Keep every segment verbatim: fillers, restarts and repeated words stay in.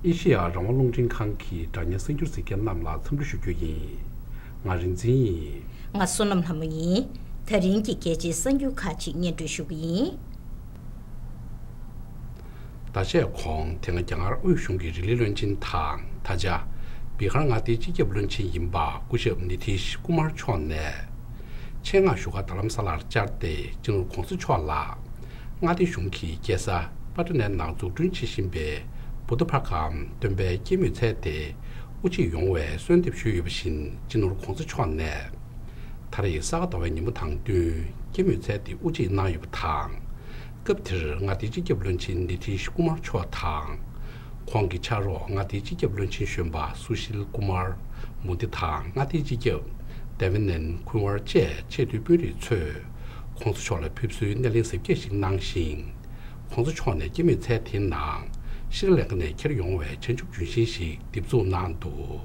ཨེ་ཤེ་ཡ་རང་དབང་རླུང་འཕྲིན་ཁང་གི་སྒྲ་བརྙན་གསར་འགྱུར་གཟིགས་མཁན་རྣམས་ལ་འཚམས་འདྲི་ཞུ་རྒྱུ་ཡིན། ང་རིག་འཛིན་ཡིན། ང་བསོད་ནམས་ལྷ་མོ་ཡིན། ད་རིང་གི་རྒྱལ་སྤྱིའི་གསར་འགྱུར་ཁག་ཅིག་སྙན་སྒྲོན་ཞུ་གི་ཡིན། ཟླ་ཤས་གོང་དེ་སྔ་རྒྱ་གར་དབུས་གཞུང་གི་རི་ལི་བློན་ཆེན་དང་ད་ཆ་བི་ཧར་མངའ་སྡེའི་སྤྱི་ཁྱབ་བློན་ཆེན་ཡིན་པ་སྐུ་ཞབས་ནི་ཐིཤ་ཀུ་མར་མཆོག་ནས་ཆེད་མངགས་བཞུགས་སྒར་རྡ་རམ་ས་ལར་བཅར་ཏེ་སྤྱི་ནོར་༧གོང་ས་མཆོག་ལ་མངའ་སྡེ་གཞུང་གི་རྒྱལ་ས་པ་ཊ་ནའི་ནང་འཛུགས་སྐྲུན་བྱེད་བཞིན་པའི་བུདྡྷ་པར་གམ་སྟོན་པའི་སྐྱེད་མོས་ཚལ་དེ་དབུ་འབྱེད་ཡོང་བའི་གསོལ་འདེབས་ཞུས་ཡོད་པ་བཞིན་སྤྱི་ནོར་༧གོང་ས་མཆོག་ནས་ད་རེས་ས་ག་ཟླ་བའི་ཉིན་མོ་དང་བསྟུན་སྐྱེད་མོས་ཚལ་དེ་དབུ་འབྱེད་གནང་ཡོད་པ་དང་། སྐབས་དེར་མངའ་སྡེའི་སྤྱི་ཁྱབ་བློན་ཆེན་ནི་ཐིཤ་ཀུ་མར་མཆོག་དང་། ཁོང་གི་ཕྱག་རོགས་མངའ་སྡེའི་སྤྱི་ཁྱབ་བློན་ཆེན་གཞོན་པ་སུ་ཤིལ་ཀུ་མར་མུ་དི་དང་མངའ་སྡེའི་སྤྱི་ཁྱབ་དེ་ཝི་ནན་ཁུན་ཝར་བཅས་ཆེས་མཐོའི་དཔོན་རིགས་ཚོས་༧གོང་ས་མཆོག་ལ་ཕེབས་བསུའི་སྣེ་ལེན་གཟབ་རྒྱས་ཤིག་གནང་ཞིང་། ༧གོང་ས་མཆོག་ནས་སྐྱེད་མོས་ཚལ་དེའི་ནང་ཤྲི་ལངྐ་ནས་འཁྱེར་ཡོང་བའི་བྱང་ཆུབ་ལྗོན་ཤིང་ཞིག་འདེབས་འཛུགས་གནང་འདུག།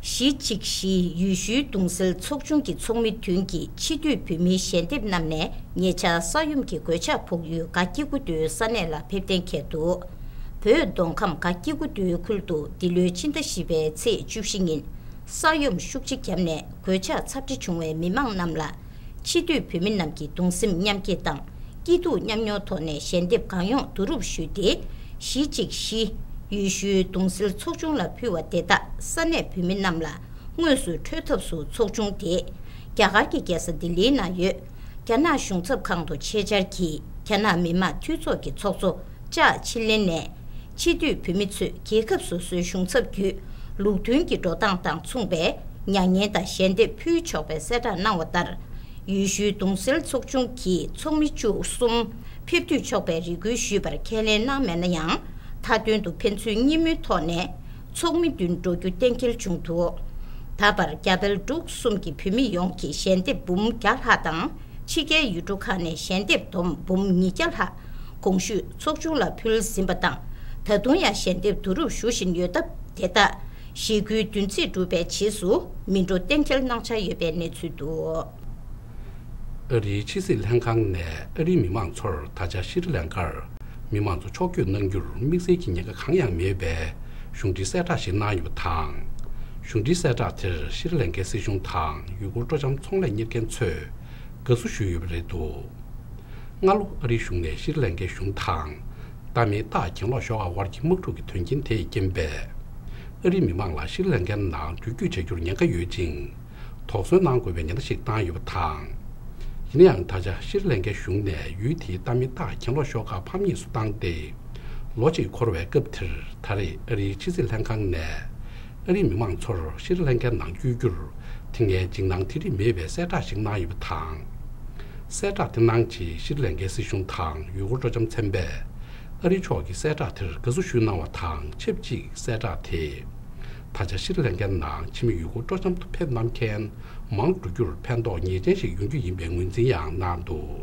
གཞིས་བྱེས་བཞི་ཡུལ་ཤུལ་གདུང་སེལ་ཚོགས་ཆུང་གི་ཚོགས་མི་བདུན་གྱིས་ཕྱི་སྡོད་བོད་མིའི་ཞལ་འདེབས་བསྣམས་ནས་ཉེ་ཆར་ས་ཡོམ་གྱི་གོད་ཆག་ཕོག་ཡུལ་སྒ་སྐྱེ་རྒུ་མདོའི་ས་གནས་ལ་ཕེབས་གཏན་འཁེལ་འདུག། བོད་མདོ་ཁམས་སྒ་སྐྱེ་རྒུ་མདོའི་ཁུལ་དུ་འདི་ལོའི་ཕྱི་ཟླ་བཞི་པའི་ཚེས་བཅུ་བཞི་ཉིན་ས་ཡོམ་ཤུགས་ཆེ་བརྒྱབ་ནས་གོད་ཆག་ཚབས་ཆེ་བྱུང་བའི་མི་མང་རྣམས་ལ། ཕྱི་སྡོད་བོད་མི་རྣམས་ཀྱིས་གདུང་སེམས་མཉམ་སྐྱེད་དང་། སྐྱིད་སྡུག་མཉམ་མྱོང་ཐོག་ནས་ཞལ་འདེབས་གང་ཡོང་བསྡུ་རུབ་ཞུས་ཏེ། གཞིས་བྱེས་བཞི་ཡུལ་ཤུལ་གདུང་སེལ་ཚོགས་ཆུང་ལ་ཕུལ་བ་དེ་དག་ས་གནས་བོད་མི་རྣམས་ལ་དངོས་སུ་འཕྲོད་ཐབས་སུ་ཚོགས་ཆུང་དེས་རྒྱ་གར་གྱི་རྒྱལ་ས་ལྡི་ལིའི་ནང་ཡོད། རྒྱ་ནག་གཞུང་ཚབ་ཁང་དུ་ཆེད་བཅར་གྱིས་རྒྱ་ནག་མི་དམངས་འཐུས་ཚོགས་ཀྱི་ཚོགས་གཙོ་ལྕགས་ཆི་ལིན་ནས། ཕྱི་སྡོད་བོད་མི་ཚོས་རྒྱལ་ཁབ་སོ་སོའི་གཞུང་ཚབ་བརྒྱུད་ལུགས་མཐུན་གྱི་འགྲོ་སྟངས་དང་མཚུངས་པའི་མྱ་ངན་དང་ཞལ་འདེབས་ཕུལ་ཆོག་པའི་གསལ་བསྒྲགས་གནང་བ་ལྟར། ཡུལ་ཤུལ་གདུང་སེལ་ཚོགས་ཆུང་གི་ཚོགས་མི་བཅུ་གསུམ་ཕེབས་འདུས་ཆོག་པའི་རེ་སྐུལ་ཞུས་པར་ཁས་ལེན་གནང་མེད་ན་ཡང་། མཐའ་དོན་དུ་ཕན་ཚུན་གཉིས་མོལ་ཐོག་ནས་ཚོགས་མི་བདུན་འགྲོ་རྒྱུ་གཏན་འཁེལ་བྱུང་འདུག། ད་བར་རྒྱ་བལ་འབྲུག་གསུམ་གྱི་བོད་མི་ཡོངས་ཀྱིས་ཞལ་འདེབས་འབུམ་བརྒྱ་ལྷག་དང་། ཕྱི་རྒྱལ་ཡུལ་གྲུ་ཁག་ནས་ཞལ་འདེབས་བསྡོམས་འབུམ་ཉིས་བརྒྱ་ལྷག་གོང་ཞུས་ཚོགས་ཆུང་ལ་ཕུལ་ཟིན་པ་དང་། ད་དུང་ཡང་ཞལ་འདེབས་བསྡུ་རུབ་ཞུ་བཞིན་ཡོད་སྟབས། དེ་དག་ཞི་རྒོལ་བདུན་ཚིགས་སྒྲུབ་པའི་རྗེས་སུ་མི་འགྲོ་གཏན་འཁེལ་གནང་འཆར་ཡོད་པའི་གནས་ཚུལ་འདུག། ཨ་རིའི་ཕྱི་སྲིད་ལྷན་ཁང་ནས་ཨ་རིའི་མི་མང་ཚོར་ད་ཆ་ཤྲི་ལན་ཀར་མི་མང་ཚོ་ཕྱོགས་བསྐྱོད་གནང་རྒྱུར་དམིགས་བསལ་གྱི་ཉེན་ཁ་གང་ཡང་མེད་པའི་གཞུང་འབྲེལ་གསལ་བསྒྲགས་ཤིག་གནང་ཡོད་པ་དང་། གཞུང་འབྲེལ་གསལ་བསྒྲགས་དེར་ཤྲི་ལན་ཀའི་སྲིད་གཞུང་དང་ཡུ་གུར་སྤྲོ་འཆམ་ཚོང་ལས་གཉེར་མཁན་ཚོས་དགའ་བསུ་ཞུས་ཡོད་པ་རེད་འདུག། སྔ་ལོ་ཨ་རིའི་གཞུང་ནས་ཤྲི་ལན་ཀའི་གཞུང་དང་། ཏཱ་མིལ་སྟག་གྱེན་ལོག་ཤོག་ཁག་དབར་གྱི་དམག་འཁྲུག་གི་དོན་རྐྱེན་དེས་རྐྱེན་པས། ཨ་རིའི་མི་མང་ལ་ཤྲི་ལན་ཀའི་ནང་འགྲུལ་སྐྱོད་བྱ་རྒྱུར་ཉེན་ཁ་ཡོད་ཅིང་། དོགས་ཟོན་གནང་དགོས་པའི་ཉེན་བརྡ་ཞིག་བཏང་ཡོད་པ་དང་། ཡིན་ན་ཡང་ད་ཆ་ཤྲི་ལན་ཀའི་གཞུང་ནས་ཡུལ་དེའི་ཏཱ་མིལ་སྟག་གྱེན་ལོག་ཤོག་ཁག་ཕམ་ཉེས་སུ་བཏང་སྟེ། ལོ་གཅིག་འཁོར་བའི་སྐབས་དེར་ད་རེས་ཨ་རིའི་ཕྱི་སྲིད་ལྷན་ཁང་ནས། ཨ་རིའི་མི་མང་ཚོར་ཤྲི་ལན་ཀའི་ནང་བསྐྱོད་རྒྱུར་དེ་སྔའི་འཇིགས་སྣང་དེ་རིགས་མེད་པའི་གསལ་བསྒྲགས་ཤིག་གནང་ཡོད་པ་དང་། གསལ་བསྒྲགས་དེ་གནང་རྗེས་ཤྲི་ལན་ཀའི་སྲིད་གཞུང་དང་ཡུ་གུར་སྤྲོ་འཆམ་ཚན་པས་ཨ་རི་ཕྱོགས་ཀྱི་གསལ་བསྒྲགས་དེར་དགའ་བསུ་ཞུས་གནང་བ་དང་ཆབས་ཅིག་གསལ་བསྒྲགས་དེས། ད་ཆ་ཤྲི་ལན་ཀའི་ནང་ཕྱི་མི་ཡུ་གུར་སྤྲོ་འཆམ་དུ་ཕེབས་གནང་མཁན་མང་རུ་འགྲོ་རྒྱུར་ཕན་ཐོགས་ངེས་ཅན་ཞིག་ཡོང་རྒྱུ་ཡིན་པའི་ངོས་འཛིན་ཡང་གནང་འདུག།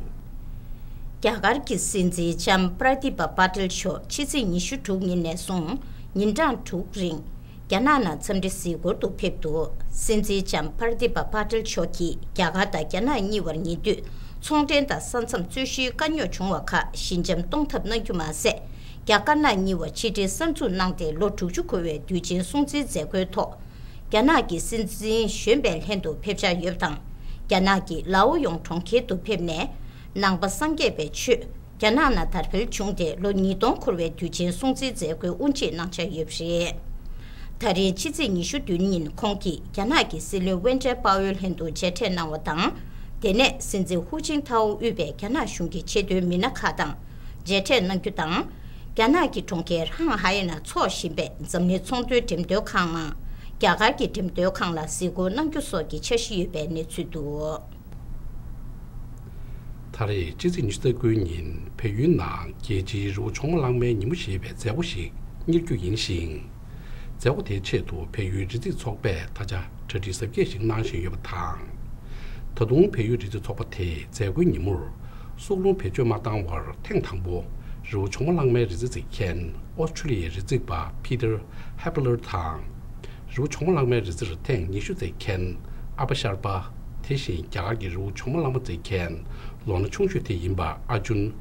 རྒྱ་གར་གྱི་སྲིད་འཛིན་ལྕམ་པྲ་དི་པ་པ་ཏེལ་མཆོག་ཕྱི་ཚེས་ཉི་ཤུ་དྲུག་ཉིན་ནས་བཟུང་ཉིན་གྲངས་དྲུག་རིང་། རྒྱ་ནག་ནང་འཚམས་འདྲི་གཟིགས་སྐོར་དུ་ཕེབས་འདུག། སྲིད་འཛིན་ལྕམ་པར་དི་པ་པ་ཏེལ་མཆོག་གིས་རྒྱ་གར་དང་རྒྱ་ནག་གཉིས་བར་ཉེ་དུས་ཚོང་འབྲེལ་དང་ས་མཚམས་རྩོད་གཞིའི་དཀའ་རྙོག་བྱུང་བ་ཁག་ཞི་འཇམ་གཏོང་ཐབས་གནང་རྒྱུ་མ་ཟད། རྒྱ་དཀར་ནག་གཉིས་བར་ཕྱི་འབྲེལ་གསར་འཛུགས་གནང་སྟེ་ལོ་དྲུག་ཅུ་འཁོར་བའི་དུས་ཆེན་སྲུང་བརྩིའི་མཛད་སྒོའི་ཐོག་རྒྱ་ནག་གི་སྲིད་འཛིན་གཞོན་པའི་ལྷན་དུ་ཕེབས་འཆར་ཡོད་པ་དང་། རྒྱ་ནག་གི་ལའོ་ཡོང་གྲོང་ཁྱེར་དུ་ཕེབས་ནས་ནང་པ་སངས་རྒྱས་པའི་ཆོས། རྒྱ་ནག་ནང་དར་འཕེལ་བྱུང་སྟེ་ལོ་ཉིས་སྟོང་འཁོར་བའི་དུས་ཆེན་སྲུང་བརྩིའི་མཛད་སྒོའི་དབུ་འབྱེད་གནང་འཆར་ཡོད་པ་རེད། ད་རེས་ཕྱི་ཚེས་ཉི་ཤུ་བདུན་ཉིན་ཁོང་གིས་རྒྱ་ནག་གི་སྲིད་བློན་ཝེན་ཀྲེ་པའོ་ལྷན་དུ་མཇལ་འཕྲད་གནང་བ་དང་། དེ་ནས་སྲིད་འཛིན་ཧུའུ་ཅིན་ཐའོ་དབུས་པའི་རྒྱ་ནག་གཞུང་གི་ཆེས་མཐོའི་མི་སྣ་ཁག་དང་མཇལ་འཕྲད་གནང་རྒྱུ་དང་། རྒྱ་ནག་གི་གྲོང་ཁྱེར་ཧང་ཧའེ་ནང་འཚོགས་བཞིན་པའི་འཛམ་གླིང་ཚོང་དོན་འགྲེམས་སྟོན་ཁང་ནང་རྒྱ་གར་གྱི་འགྲེམས་སྟོན་ཁང་ལ་གཟིགས་སྐོར་གནང་རྒྱུ་སོགས་ཀྱི་འཆར་གཞི་ཡོད་པའི་གནས་ཚུལ་འདུག། ད་རེས་ཕྱི་ཚེས་ཉི་ཤུ་རྩ་དགུའི་ཉིན་བལ་ཡུལ་ནང་རྒྱལ་སྤྱིའི་རི་བོ་ཇོ་མོ་གླང་མའི་ཉིན་མོ་ཞེས་པའི་མཛད་སྒོ་ཞིག་གཉེར་རྒྱུ་ཡིན་ཞིང་། མཛད་སྒོ་དེའི་ཆེད་དུ་བལ་ཡུལ་རི་རྩེད་ཚོགས་པས་ད་ཆ་གྲ་སྒྲིག་གཟབ་རྒྱས་ཤིག་གནང་བཞིན་ཡོད་པ་དང་། ད་དུང་བལ་ཡུལ་རི་རྩེད་ཚོགས་པ་དེས་མཛད་སྒོའི་ཉིན་མོར་སྲོག་རླུང་བེད་སྤྱོད་མ་བཏང་བར་ཐེངས་དང་པོ་རི་བོ་ཇོ་མོ་གླང་མའི་རི་རྩེ་འཛེགས་མཁན་ཨོ་སི་ཁྲུ་ལི་ཡའི་རི་རྩེད་པ་Peter Hepler དང་། རི་བོ་ཇོ་མོ་གླང་མའི་རི་རྩེར་ཐེངས་ཉི་ཤུ་འཛེགས་མཁན་ཨ་པ་ཤར་པ། དེ་བཞིན་རྒྱ་གར་གྱི་རི་བོ་ཇོ་མོ་གླང་མ་འཛེགས་མཁན་ལོ་ན་ཆུང་ཤོས་དེ་ཡིན་པ་ཨར་ཇུན་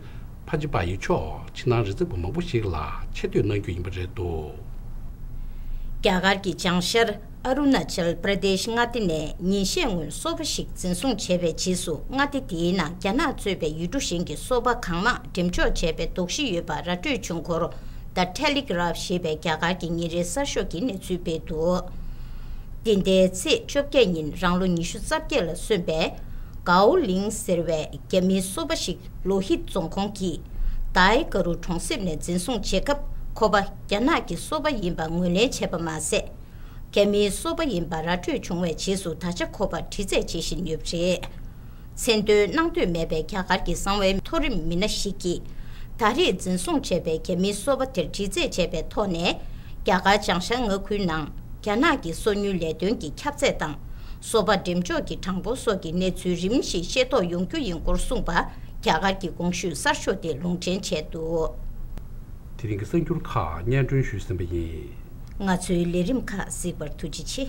ཕ་ཇི་པ་ཡི་མཆོག་ཕྱི་ནང་རི་རྩེ་བ་མང་པོ་ཞིག་ལ་ཆེ་བསྟོད་གནང་རྒྱུ་ཡིན་པ་རེད་འདུག། རྒྱ་གར་གྱི་བྱང་ཤར་ཨ་རུ་ན་ཅལ་པྲ་དེཤ་མངའ་སྡེ་ནས་ཉིན་ཤས་སྔོན་སོ་པ་ཞིག་འཛིན་བཟུང་བྱས་པའི་རྗེས་སུ། མངའ་སྡེ་དེའི་ནང་རྒྱ་ནག་གཙོས་པའི་ཡུལ་གྲུ་གཞན་གྱི་སོ་པ་གང་མང་འགྲེམས་འཇོག་བྱས་པའི་དོགས་གཞི་ཡོད་པ་ར་སྤྲོད་བྱུང་སྐོར། The Telegraph ཞེས་པའི་རྒྱ་གར་གྱི་ཉིན་རེའི་གསར་ཤོག་གིས་གནས་ཚུལ་སྤེལ་འདུག། འདི་ཟླའི་ཚེས་བཅོ་བརྒྱད་ཉིན་རང་ལོ་ཉི་ཤུ་རྩ་བརྒྱད་ལ་སོན་པའི་གའོ་ལིང་ཟེར་བའི་རྒྱ་མིའི་སོ་པ་ཞིག་ལོ་ཧིད་རྫོང་ཁོངས་ཀྱི་དཱའི་ཀ་རུ་གྲོང་གསེབ་ནས་འཛིན་བཟུང་བྱེད་སྐབས། ཁོ་པ་རྒྱ་ནག་གི་སོ་པ་ཡིན་པ་ངོས་ལེན་བྱས་པ་མ་ཟད། རྒྱ་མིའི་སོ་པ་ཡིན་པ་ར་སྤྲོད་བྱུང་བའི་རྗེས་སུ། ད་ཆ་ཁོ་པ་དྲི་རྩད་བྱེད་བཞིན་ཡོད་པ་རེད། མཚན་འདོན་གནང་འདོད་མེད་པའི་རྒྱ་གར་གྱི་གསང་བའི་མཐོ་རིམ་མི་སྣ་ཞིག་གིས། ད་རེས་འཛིན་བཟུང་བྱས་པའི་རྒྱ་མིའི་སོ་པ་དེར་དྲི་རྩད་བྱས་པའི་ཐོག་ནས། རྒྱ་གར་བྱང་ཤར་མངའ་ཁུལ་ནང་རྒྱ་ནག་གི་སོ་ཉུལ་ལས་དོན་གྱི་ཁྱབ་ཚད་དང་། སོ་པ་འགྲེམས་འཇོག་གི་གྲངས་འབོར་སོགས་ཀྱི་གནས་ཚུལ་རིམ་བཞིན་ཤེས་རྟོགས་ཡོང་རྒྱུ་ཡིན་སྐོར་གསུངས་པ། རྒྱ་གར་གྱི་གོང་ཞུས་གསར་ཤོག་དེས་ལུང་འདྲེན་བྱས་འདུག། དེ་རིང་གི་གསར་འགྱུར་ཁག་སྙན་སྒྲོན་ཞུས་ཟིན་པ་ཡིན། ང་ཚོའི་ལས་རིམ་ཁག་གཟིགས་པར་ཐུགས་རྗེ་ཆེ།